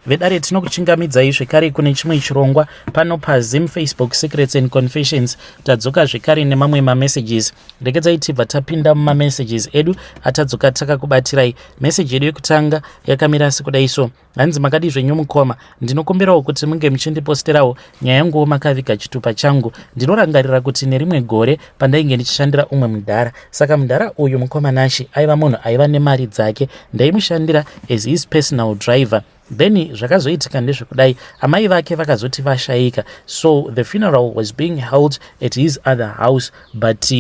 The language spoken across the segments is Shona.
Vedare, tinokuchingamidzai zvekare kune chimwe chirongwa pano paZim Facebook Secrets and Confessions. Tadzoka zvekare nemamwe mamessages. Regedzai tibva tapinda mumamessages edu atadzoka takakubatirai. Meseji yedu yekutanga yakamira sekudai so. Hanzi, "Makadi zvenyu mukoma? Ndinokumbirawo kuti munge muchindiposterawo nyaya yanguwo makaviga chitupa changu. Ndinorangarira kuti nerimwe gore pandainge ndichishandira umwe mudhara. Saka mudhara uyu, mukoma Nashi, aiva munhu aiva nemari dzake. Ndaimushandira as his personal driver. Then zvakazoitika ndezvekudai, amai vake vakazoti vashayika. So the funeral was being held at his other house, but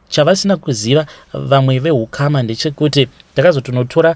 chavasina kuziva vamwe veukama ndechekuti ndakazotonotora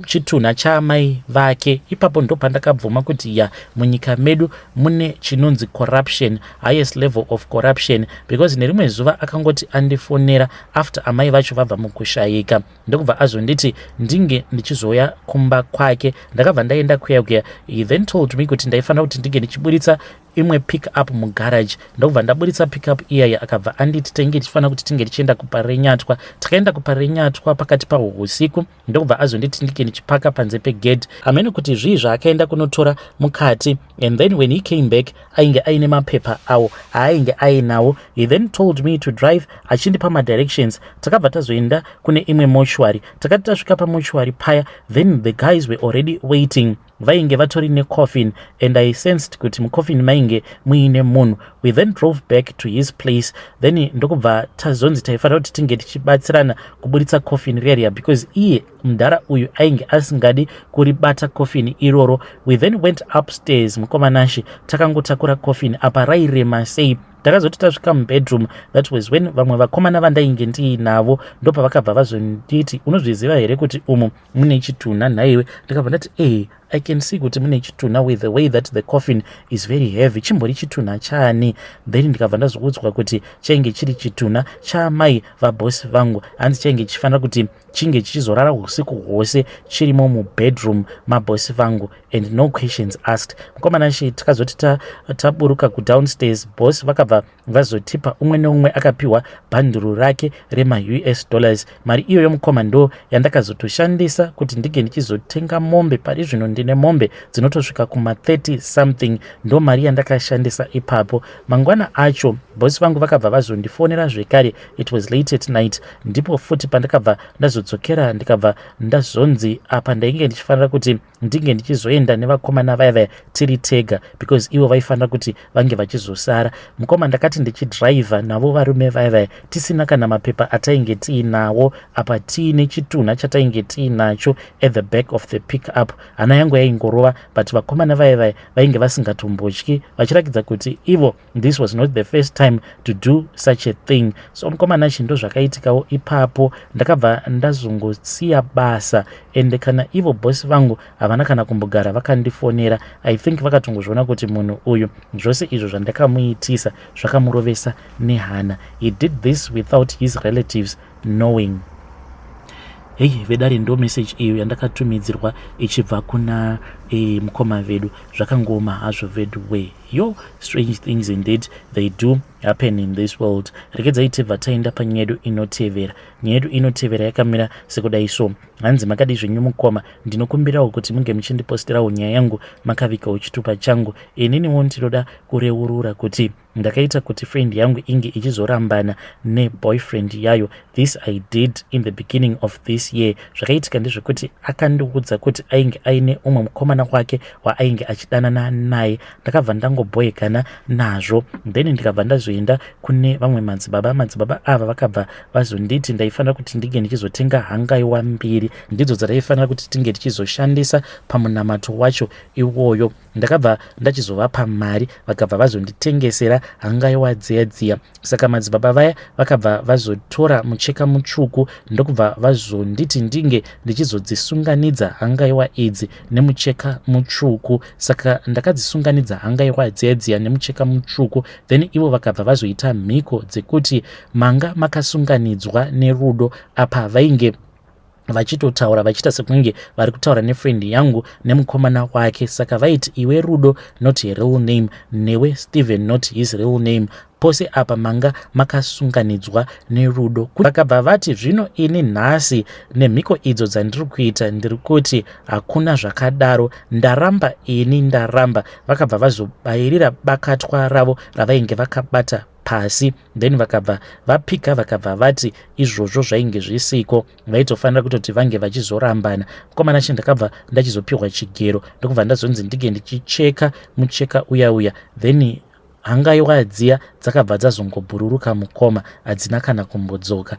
chitunha chaamai vake. Ipapo ndo pandakabvuma kuti ya, munyika medu mune chinonzi corruption, highest level of corruption, because nerimwe zuva akangoti andifonera after amai vacho vabva mukushayika, ndokubva azonditi ndinge ndichizoya kumba kwake. Ndakabva ndaenda kuya kuya. He then told me kuti ndaifanira kuti ndinge ndichiburitsa imwe pick up mugarage. Ndokubva ndaburitsa pick up iyaya. Akabva anditi tenge tichifanira kuti tinge tichienda kuParenyatwa. Takaenda kuParenyatwa pakati pahwo usiku. Ndokubva azonditi ndinge ndichipaka panze pegate. Hamene kuti zvii zvaakaenda kunotora mukati, and then when he came back ainge aine mapepa awo aainge ainawo. He then told me to drive, achindipa madirections. Takabva tazoenda kune imwe mortuary. Takati tasvika pamortuary paya, then the guys were already waiting. Vainge vatori necoffin, and I sensed kuti mucoffin mainge muine munhu. We then drove back to his place. Then ndokubva tazonzi taifanira kuti tinge tichibatsirana kuburitsa coffin riya, because iye mudhara uyu ainge asingadi kuribata coffin iroro. We then went upstairs, mukoma Nashi, takangotakura coffin. Apa rairema sei! Takazoti tasvika mubedroom, that was when vamwe vakomana vandainge ndiinavo ndopavakabva vazonditi, 'Unozviziva here kuti umu mune chitunha nhaiwe?' Ndikabva ndati, 'E, I can see kuti mune chitunha with the way that the coffin is very heavy. Chimbori chitunha chani?' Then ndikabva ndazoudzwa kuti chainge chiri chitunha chaamai vabhosi vangu. Hanzi chainge chichifanira kuti chinge chichizorara usiku hwose chirimo mubedroom mabhosi vangu, and no questions asked." Mukoma Nashi, takazoti taburuka kudownstairs, boss vakabva vazotipa, umwe neumwe akapiwa bhanduru rake remaUS dollars. Mari iyoyo, mukoma, ndo yandakazotoshandisa kuti ndinge ndichizotenga mombe. Pari zvino ndine mombe dzinotosvika kuma30 something. Ndo mari yandakashandisa ipapo. Mangwana acho bosi vangu vakabva vazondifonera zvekare. It was late at night. Ndipo futi pandakabva ndazodzokera, ndikabva ndazonzi apa ndainge ndichifanira kuti ndinge ndichizoenda nevakomana vaya vaya tiri tega, because ivo vaifanira kuti vange vachizosara. Mukoma, ndakati ndichidhiraivha navo varume vaya vaya, tisina kana mapepa atainge tiinawo, apa tiine chitunha chatainge tiinacho at the back of the pick up, hana yangu yaingorova. But vakomana vaya vaya vainge vasingatombotyi, vachirakidza kuti ivo this was not the first time to do such a thing. So mukoma Nashi, ndo zvakaitikawo ipapo. Ndakabva ndazongosiya basa, ende kana ivo bhosi vangu havana kana kumbogara vakandifonera. I think vakatongozviona kuti munhu uyu, zvose izvo zvandakamuitisa zvakamurovesa nehana. He did this without his relatives knowing. Hei vedare, ndo message iyo yandakatumidzirwa ichibva kuna mukoma vedu. Zvakangoma hazvo vedu we. Yo, strange things indeed, they do happen in this world. Regedzai tibva taenda panyaya yedu inotevera. Nyaya yedu inotevera yakamira sekudai so. Hanzi, "Makadi zvenyu mukoma? Ndinokumbirawo kuti munge muchindiposterawo nyaya yangu makavikawo chitupa changu. Ininiwo ndinoda kureurura kuti ndakaita kuti friend yangu inge ichizorambana neboyfriend yayo. This I did in the beginning of this year. Zvakaitika ndezvekuti akandiudza kuti ainge aine umwe mukomana wake waainge achidanana naye. Ndakabva ndangobhoekana nazvo. Then ndikabva ndazoenda kune vamwe madzibaba. Madzibaba ava vakabva vazonditi ndaifanira kuti ndinge ndichizotenga hangaiwa mbiri, ndidzo dzataifanira kuti tinge tichizoshandisa pamunamato wacho iwoyo. Ndakabva ndachizovapa mari, vakabva vazonditengesera hangaiwa dziya dziya. Saka madzibaba vaya vakabva vazotora mucheka mutsvuku, ndokubva vazonditi ndinge ndichizodzisunganidza hangaiwa idzi nemucheka mutsvuku. Saka ndakadzisunganidza hangaiwa dziya dziya nemucheka mutsvuku. Then ivo vakabva vazoita mhiko dzekuti manga makasunganidzwa nerudo. Apa vainge vachitotaura vachiita sekunge vari kutaura nefriend yangu nemukomana wake. Saka vaiti, 'Iwe Rudo,' not her real name, 'newe Stephen,' not his real name. Pose apa manga makasunganidzwa nerudo. Vakabva vati zvino ini nhasi nemhiko idzo dzandiri kuita ndiri kuti hakuna zvakadaro, ndaramba ini ndaramba. Vakabva vazobayirira bakatwa ravo ravainge vakabata pasi, then vakabva vapika, vakabva vati izvozvo zvainge zvisiko, vaitofanira kutoti vange vachizorambana. Mukomana chi ndakabva ndachizopiwa chigero, ndokubva ndazonzi ndinge ndichicheka mucheka uya uya, then hangaiwa dziya dzakabva dzazongobhururuka mukoma, hadzina kana kumbodzoka.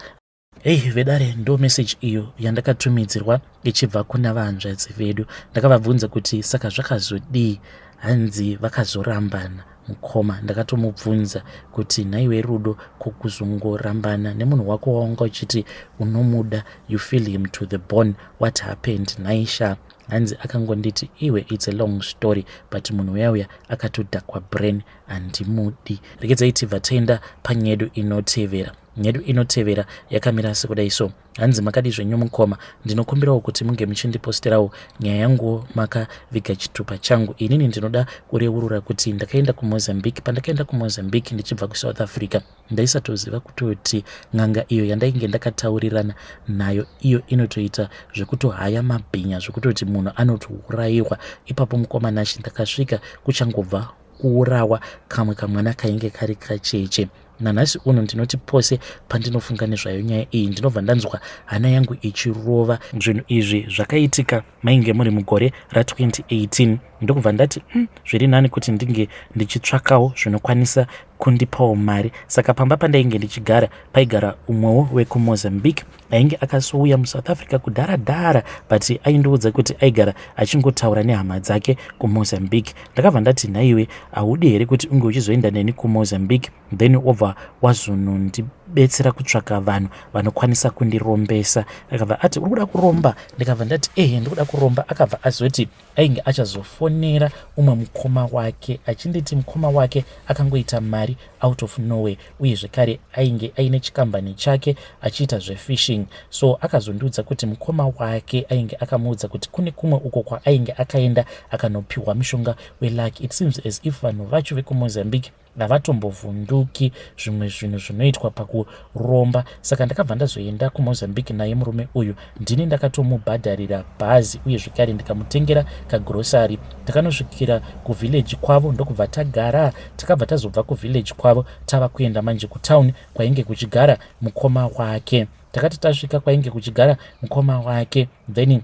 Hei vedare, ndo message iyo yandakatumidzirwa ichibva kuna vahanzvadzi vedu. Ndakavabvunza kuti saka zvakazodii, hanzi vakazorambana mukoma. Ndakatomubvunza kuti nhaiwe rudo, ko kuzongorambana nemunhu wako wawanga uchiti unomuda, you feel him to the bone, what happened nhaisha? Hanzi akangonditi iwe, it's a long story, but munhu uya uya akatodhakwa brain, handimudi. Regedzai tibva taenda panyedu inotevera. Nyedu inotevera yakamira sekudai so. Hanzi makadi zvenyu mukoma, ndinokumbirawo kuti munge muchindiposterawo nyaya yanguwo makaviga chitupa changu. Inini ndinoda kureurura kuti ndakaenda kuMozambique. Pandakaenda kuMozambique ndichibva kuSouth Africa, ndaisatoziva kutoti n'anga iyo yandainge ndakataurirana nayo iyo inotoita zvekutohaya mabhinya, zvekutoti munhu anotourayiwa ipapo. Mukoma Nashi, ndakasvika kuchangobva kuurawa kamwe kamwana kainge kari kacheche. Nanhasi uno ndinoti pose pandinofunga nezvayo nyaya iyi, ndinobva ndanzwa hana yangu ichirova. Zvinhu izvi zvakaitika mainge muri mugore ra2018. Ndokubva ndati zviri nani kuti ndinge ndichitsvakawo zvinokwanisa kundipawo mari. Saka pamba pandainge ndichigara paigara umwewo wekuMozambique ainge akasouya muSouth Africa kudhara dhara, but aindiudza kuti aigara achingotaura nehama dzake kuMozambique. Ndakabva ndati nhaiwe, haudi here kuti unge uchizoenda neni kuMozambique, then wobva wazonondibetsera kutsvaka vanhu vanokwanisa kundirombesa? Akabva ati uri kuda kuromba? Ndikabva ndati ehe, ndikuda kuromba. Akabva azoti ainge achazofonera umwe mukoma wake, achinditi mukoma wake akangoita mari out of nowhere, uye zvekare ainge aine chikambani chake achiita zvefishing. So akazondiudza kuti mukoma wake ainge akamuudza kuti kune kumwe uko kwaainge akaenda akanopiwa mushonga weluck. It seems as if vanhu vacho vekuMozambique havatombovhunduki zvimwe zvinhu zvinoitwa pakuromba. Saka ndakabva ndazoenda kuMozambique naye murume uyu. Ndini ndakatomubhadharira bhazi, uye zvekare ndikamutengera kagrosari. Takanosvikira kuvillage kwavo, ndokubva tagara. Takabva tazobva kuvillage kwavo tava kuenda manje kutauni kwainge kuchigara mukoma wake. Takati tasvika kwainge kuchigara mukoma wake, then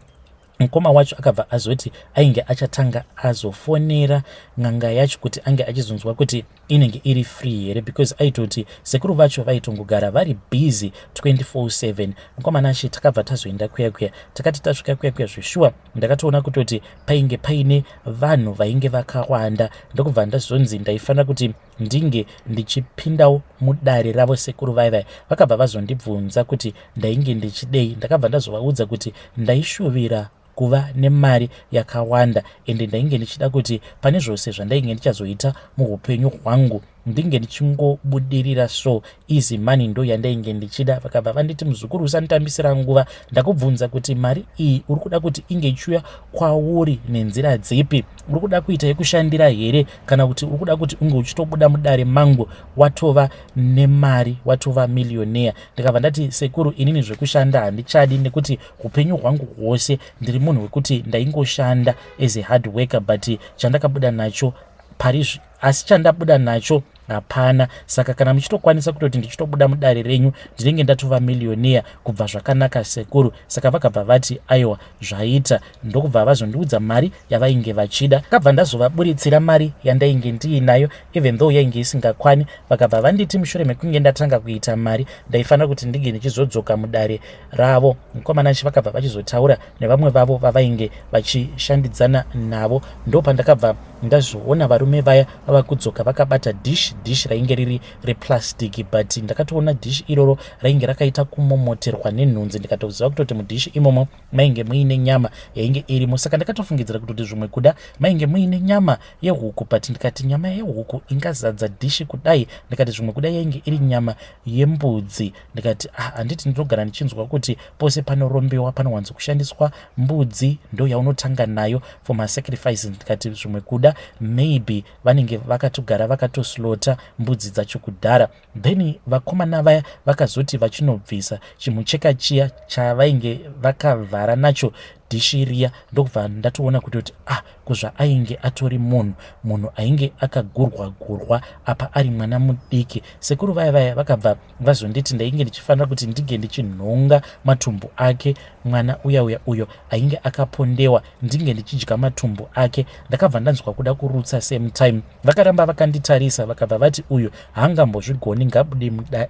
mukoma wacho akabva azoti ainge achatanga azofonera n'anga yacho kuti ange achizonzwa kuti inenge iri free here, because aitoti sekuru vacho vaitongogara vari busy 24/7. Mukomana achi takabva tazoenda kuya kuya. Takati tasvika kuya kuya, zveshuwa ndakatoona kutoti painge paine vanhu vainge vakawanda, ndokubva ndazonzi ndaifanira kuti ndinge ndichipindawo mudare ravo. Sekuru vai vakabva vazondibvunza kuti ndainge ndichidei. Ndakabva ndazovaudza kuti ndaishuvira kuva nemari yakawanda, ende ndainge ndichida kuti pane zvose zvandainge ndichazoita muupenyu hwangu ndinge ndichingobudirira, so easy money ndo yandainge ndichida. Vakabva vanditi, muzukuru, usanditambisira nguva. Ndakubvunza kuti mari iyi uri kuda kuti inge ichiuya kwauri nenzira dzipi? Uri kuda kuita yekushandira here, kana kuti uri kuda kuti unge uchitobuda mudare mangu watova nemari, watova millionaire? Ndikabva ndati sekuru, inini zvekushanda handichadi, nekuti upenyu hwangu hwose ndiri munhu wekuti ndaingoshanda as a hard worker, but chandakabuda nacho parizvi, asi chandabuda nacho hapana. Saka kana muchitokwanisa kutoti ndichitobuda mudare renyu ndinenge ndatova millionaire kubva zvakanaka, sekuru. Saka vakabva vati aiwa, zvaita, ndokubva vazondiudza mari yavainge vachida. Kabva ndazovaburitsira mari yandainge ndiinayo, even though yainge isingakwani. Vakabva vanditi mushure mekunge ndatanga kuita mari, ndaifanira kuti ndinge ndichizodzoka mudare ravo. Mukomana chi vakabva vachizotaura nevamwe vavo vavainge vachishandidzana navo. Ndo pandakabva ndazoona varume vaya vava kudzoka vakabata dish. Dish rainge riri replastic, but ndakatoona dish iroro rainge rakaita kumomoterwa nenhunzi. Ndikatoziva kutoti mudhishi imomo mainge muine nyama yainge irimo. Saka ndakatofungidzira kutoti zvimwe kuda mainge muine nyama yehuku, but ndikati nyama yehuku ingazadza dhishi kudai? Ndikati zvimwe kuda yainge iri nyama yembudzi. Ndikati ah, handiti ndinogara ndichinzwa kuti pose panorombewa panowanzokushandiswa mbudzi, ndo yaunotanga nayo for masacrifices. Ndikati zvimwe kuda kuda, maybe vanenge vakatogara vakatoslota mbudzi dzacho kudhara. Then vakomana vaya vakazoti vachinobvisa chimucheka chiya chavainge vakavhara nacho dhishi riya, ndokubva ndatoona kuti ah, kuzvaainge atori munhu, munhu ainge akagurwa gurwa apa ari mwana mudiki. Sekuru vaya vaya vakabva vazonditi ndainge ndichifanira kuti ndinge ndichinhonga matumbu ake mwana uya uya uyo ainge akapondewa, ndinge ndichidya matumbu ake. Ndakabva ndanzwa kuda kurutsa. Same time vakaramba vakanditarisa, vakabva vati, "Uyu haangambozvigoni,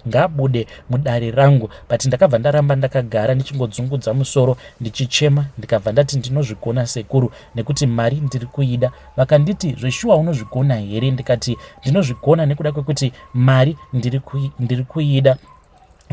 ngaabude mudare rangu." But ndakabva ndaramba ndakagara ndichingodzungudza musoro ndichichema. Ndikabva ndati, "Ndinozvigona, sekuru, nekuti mari ndiri kuida." Vakanditi, "Zveshuwa unozvigona here?" Ndikati, "Ndinozvigona nekuda kwekuti mari ndiri kuida."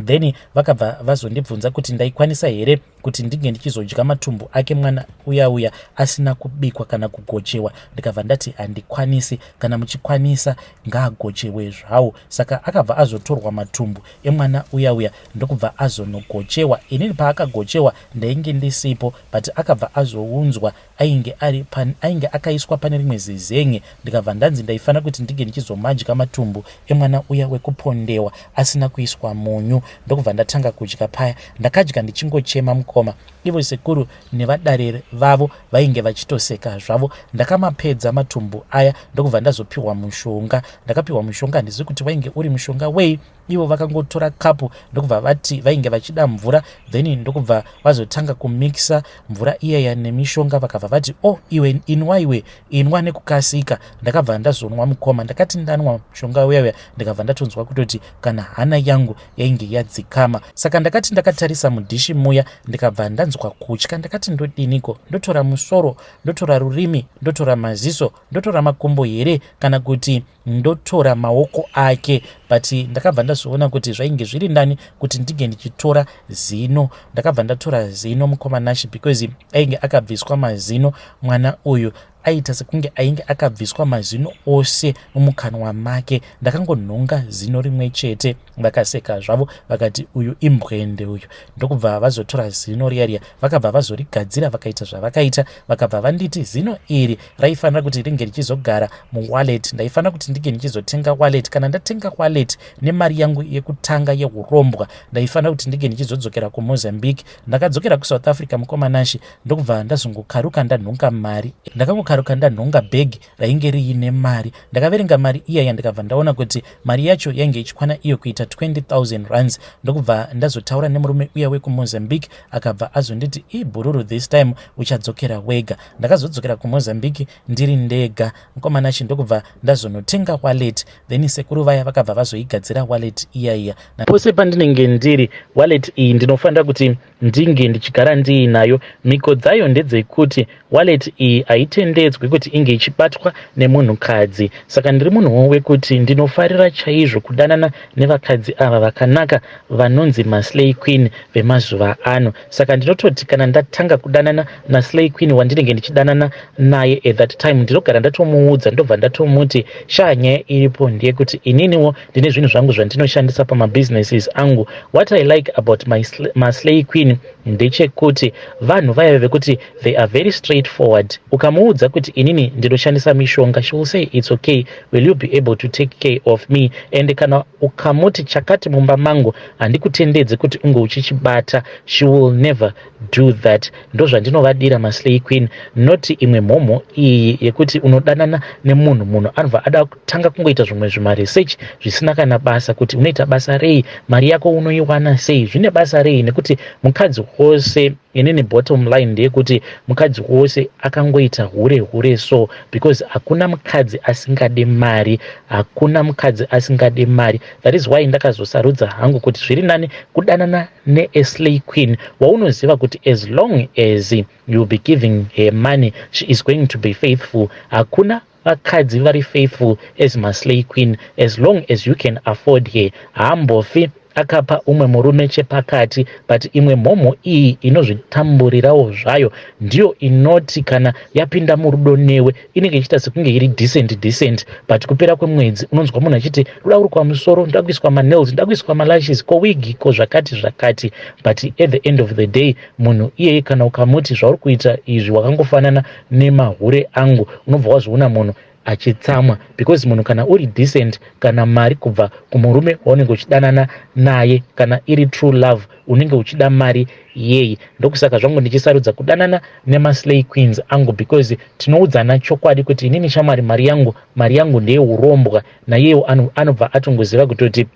Then vakabva vazondibvunza kuti ndaikwanisa here kuti ndinge ndichizodya matumbu ake mwana uya uya asina kubikwa kana kugochewa. Ndikabva ndati, "Handikwanisi. Kana muchikwanisa, ngaagochewe zvawo." Saka akabva azotorwa matumbu emwana uya uya, ndokubva azonogochewa. Inini paakagochewa ndainge ndisipo, but akabva azounzwa ainge ari ainge akaiswa pane rimwe zizenge. Ndikabva ndanzi ndaifanira kuti ndinge ndichizomadya matumbu emwana uya wekupondewa asina kuiswa munyu. Ndokubva ndatanga kudya paya. Ndakadya ndichingochema, mukoma. Ivo sekuru nevadare vavo vainge vachitoseka zvavo. Ndakamapedza matumbu aya, ndokubva ndazopiwa mushonga. Ndakapiwa mushonga, handizivi kuti wainge uri mushonga wei. Ivo vakangotora kapu, ndokubva vati vainge vachida mvura, then ndokubva vazotanga kumikisa mvura iyaya nemishonga. Vakabva vati, "O oh, iwe, inwa, iwe, inwa nekukasika." Ndakabva ndazonwa, mukoma. Ndakati ndanwa mushonga uya uya, ndikabva ndatonzwa kutoti kana hana yangu yainge yadzikama. Saka ndakati ndakatarisa mudhishi muya, ndikabva ndanzwa kutya. Ndakati, "Ndodiniko? Ndotora musoro, ndotora rurimi, ndotora maziso, ndotora makumbo here, kana kuti ndotora maoko ake?" But ndakabva ndazoona kuti zvainge zviri nani kuti ndinge ndichitora zino. Ndakabva ndatora zino, mukoma Nashi, because ainge akabviswa mazino mwana uyu. Aita sekunge ainge akabviswa mazino ose mumukanwa make. Ndakangonhonga zino rimwe chete. Vakaseka zvavo, vakati, "Uyu imbwende uyu." Ndokubva vazotora zino riya riya, vakabva vazorigadzira, vakaita zvavakaita. Vakabva vanditi zino iri raifanira kuti ringe richizogara muwallet. Ndaifanira kuti ndinge ndichizotenga wallet. Kana ndatenga wallet nemari yangu yekutanga yeurombwa, ndaifanira kuti ndinge ndichizodzokera kuMozambique. Ndakadzokera kuSouth Africa, mukoma Nashi, ndokubva ndazongokaruka ndanhonga mari. Ndakangokaruka ndanhonga bhegi rainge riine mari. Ndakaverenga mari iyaya, ndikabva ndaona kuti mari yacho yainge ichikwana iyo kuita 20 000 rands. Ndokubva ndazotaura nemurume uya wekuMozambique. Akabva azonditi, "Ibhururu, this time uchadzokera wega." Ndakazodzokera kuMozambique ndiri ndega, mukoma Nashi. Ndokubva ndazonotenga wallet. Then sekuru vaya vakabva vazoigadzira wallet iyaiya. Pose pandinenge ndiri, wallet iyi ndinofanira kuti ndinge ndichigara ndiinayo. Mhiko dzayo ndedzekuti wallet iyi haitendedzwi kuti inge ichibatwa nemunhukadzi. Saka ndiri munhuwo wekuti ndinofarira chaizvo kudanana nevakadzi ava vakanaka vanonzi maslay queen vemazuva ano. Saka ndinototi kana ndatanga kudanana naslay queen wandinenge ndichidanana naye at that time, ndinogara ndatomuudza, ndobva ndatomuti, "Sha, nyaya iripo ndeyekuti ininiwo ndine zvinhu zvangu zvandinoshandisa pamabusinesses angu." What I like about maslay queen ndechekuti vanhu vaive vekuti they are very straight forward. Ukamuudza kuti, "Inini ndinoshandisa mishonga," she will say, "It's okay. Will you be able to take care of me?" And kana ukamuti, "Chakati mumba mangu handikutendedzi kuti unge uchichibata," she will never do that. Ndozvandinovadira maslay queen, noti imwe mhomho iyi yekuti unodanana nemunhu, munhu anobva ada kutanga kungoita zvimwe zvimaresearch zvisina kana basa, kuti unoita basa rei, mari yako unoiwana sei, zvine basa rei? Nekuti mukadzi wose, inini bottom line ndeyekuti mukadzi wose akangoita hure hure so, because hakuna mukadzi asingade mari, hakuna mukadzi asingade mari. That is why ndakazosarudza hangu kuti zviri nani kudanana neaslay queen waunoziva kuti as long as you be giving her money, she is going to be faithful. Hakuna vakadzi vari faithful as maslay queen. As long as you can afford her, haambofi. Akapa umwe murume chepakati, but imwe mhomho iyi inozvitamburirawo zvayo ndiyo inoti kana yapinda murudo newe inenge ichiita sekunge iri decent decent, but kupera kwemwedzi unonzwa munhu achiti, "Ndoda kurukwa musoro, ndoda kuiswa manails, ndoda kuiswa malashes, ko wig, ko zvakati zvakati." But at the end of the day, munhu iyeye kana ukamuti zvauri kuita izvi wakangofanana nemahure angu, unobva wazoona munhu achitsamwa, because munhu kana uri decent, kana mari kubva kumurume waunenge uchidanana naye, kana iri true love, unenge uchida mari yei? Ndokusaka zvangu ndichisarudza kudanana nemaslay queens angu, because tinoudzana chokwadi kuti, "Inini shamwari, mari yangu ndeyeurombwa." Naiyewo anobva atongoziva kutoti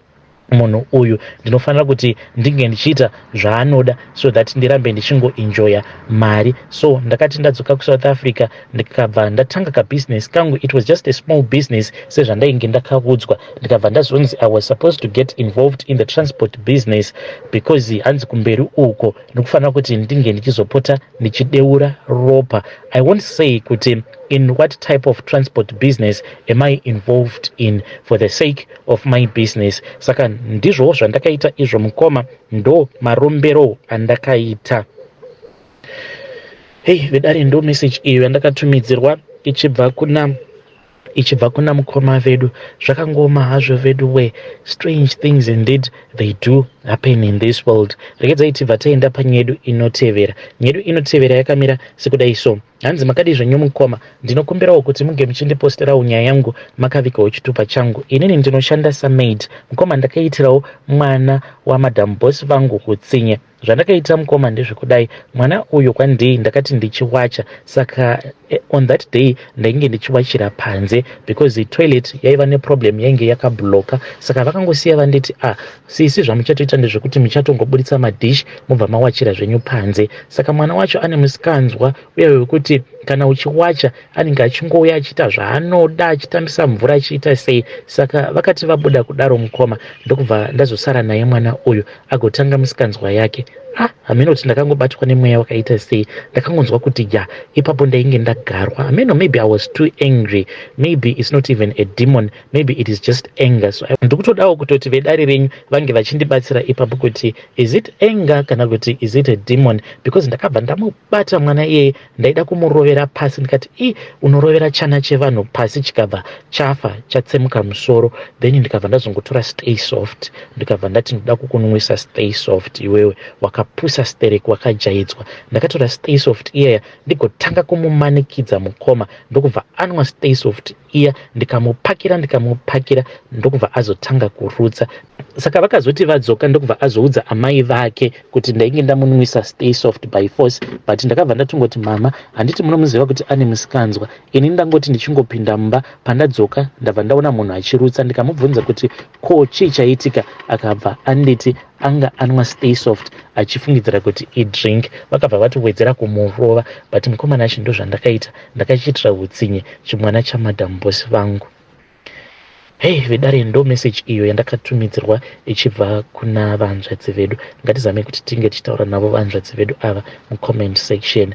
munhu uyu ndinofanira kuti ndinge ndichiita zvaanoda so that ndirambe ndichingoenjoya mari. So ndakati ndadzoka kuSouth Africa, ndikabva ndatanga kabusiness kangu. It was just a small business sezvandainge ndakaudzwa. Ndikabva ndazonzi I was supposed to get involved in the transport business because hanzi kumberi uko ndikufanira kuti ndinge ndichizopota ndichideura ropa. I won't say kuti in what type of transport business am I involved in for the sake of my business. Saka ndizvowo zvandakaita izvo, mukoma, ndo marombero andakaita. Hei vedare, ndo message iyo yandakatumidzirwa ichibva kuna mukoma vedu. Zvakangoma hazvo vedu we. Strange things indeed, they do happen in this world. Regedzai tibva taenda panyedu inotevera. Nyedu inotevera yakamira sekudai so. Hanzi, "Makadii zvenyu mukoma? Ndinokumbirawo kuti munge muchindiposterawo nyaya yangu makavigawo chitupa changu. Inini ndinoshanda samaid, mukoma. Ndakaitirawo mwana wamadam boss vangu utsinye. Zvandakaita, mukoma, ndezvekudai. Mwana uyu kwandii ndakati ndichiwacha. Saka on that day ndainge ndichiwachira panze because toilet yaiva neproblem, yainge yakabloka. Saka vakangosiya vanditi, 'Ah sisi, zvamuchatoita ndezvekuti muchatongobuditsa madhishi mubva mawachira zvenyu panze.' Saka mwana wacho ane musikanzwa uye wekuti kana uchiwacha anenge achingouya achiita zvaanoda, achitambisa mvura, achiita sei. Saka vakati vabuda kudaro, mukoma, ndokubva ndazosara naye. Mwana uyu agotanga musikanzwa yake. Ah, hameno kuti ndakangobatwa nemweya wakaita sei. Ndakangonzwa kuti ya, ipapo ndainge ndagarwa. Hameno, maybe I was too angry. Maybe it's not even a demon, maybe it is just anger. So ndikutodawo kutoti vedare renyu vange vachindibatsira ipapo kuti is it anger kana kuti is it a demon, because ndakabva ndamubata mwana iyeye, ndaida kumurovera pasi. Ndikati, 'I, unorovera chana chevanhu pasi chikabva chafa, chatsemuka musoro.' Then ndikabva ndazongotora Stay Soft, ndikabva ndati, 'Ndoda kukunwisa Stay Soft iwewe, wakapusa sterek, wakajaidzwa.' Ndakatora Stay Soft iyaya, ndigotanga kumumanikidza, mukoma. Ndokubva anwa Stay Soft iya, ndikamupakira, ndikamupakira, ndokubva azotanga kurutsa. Saka vakazoti vadzoka, ndokubva azoudza amai vake kuti ndainge ndamunwisa Stay Soft by force. But ndakabva ndatongoti, 'Mama, handiti munomuziva kuti ane musikanzwa? Ini ndangoti ndichingopinda mumba, pandadzoka ndabva ndaona munhu achirutsa. Ndikamubvunza kuti ko chii chaitika, akabva anditi anga anwa Stay Soft achifungidzira kuti idrink.' Vakabva vatowedzera kumurova. But mukomana acho, ndo zvandakaita, ndakachiitira utsinye chimwana chamadam boss vangu." Hei vedare, ndo message iyo yandakatumidzirwa ichibva kuna vanzvadzi vedu. Ngatizame kuti tinge tichitaura navo vanzvadzi vedu ava mucomment section.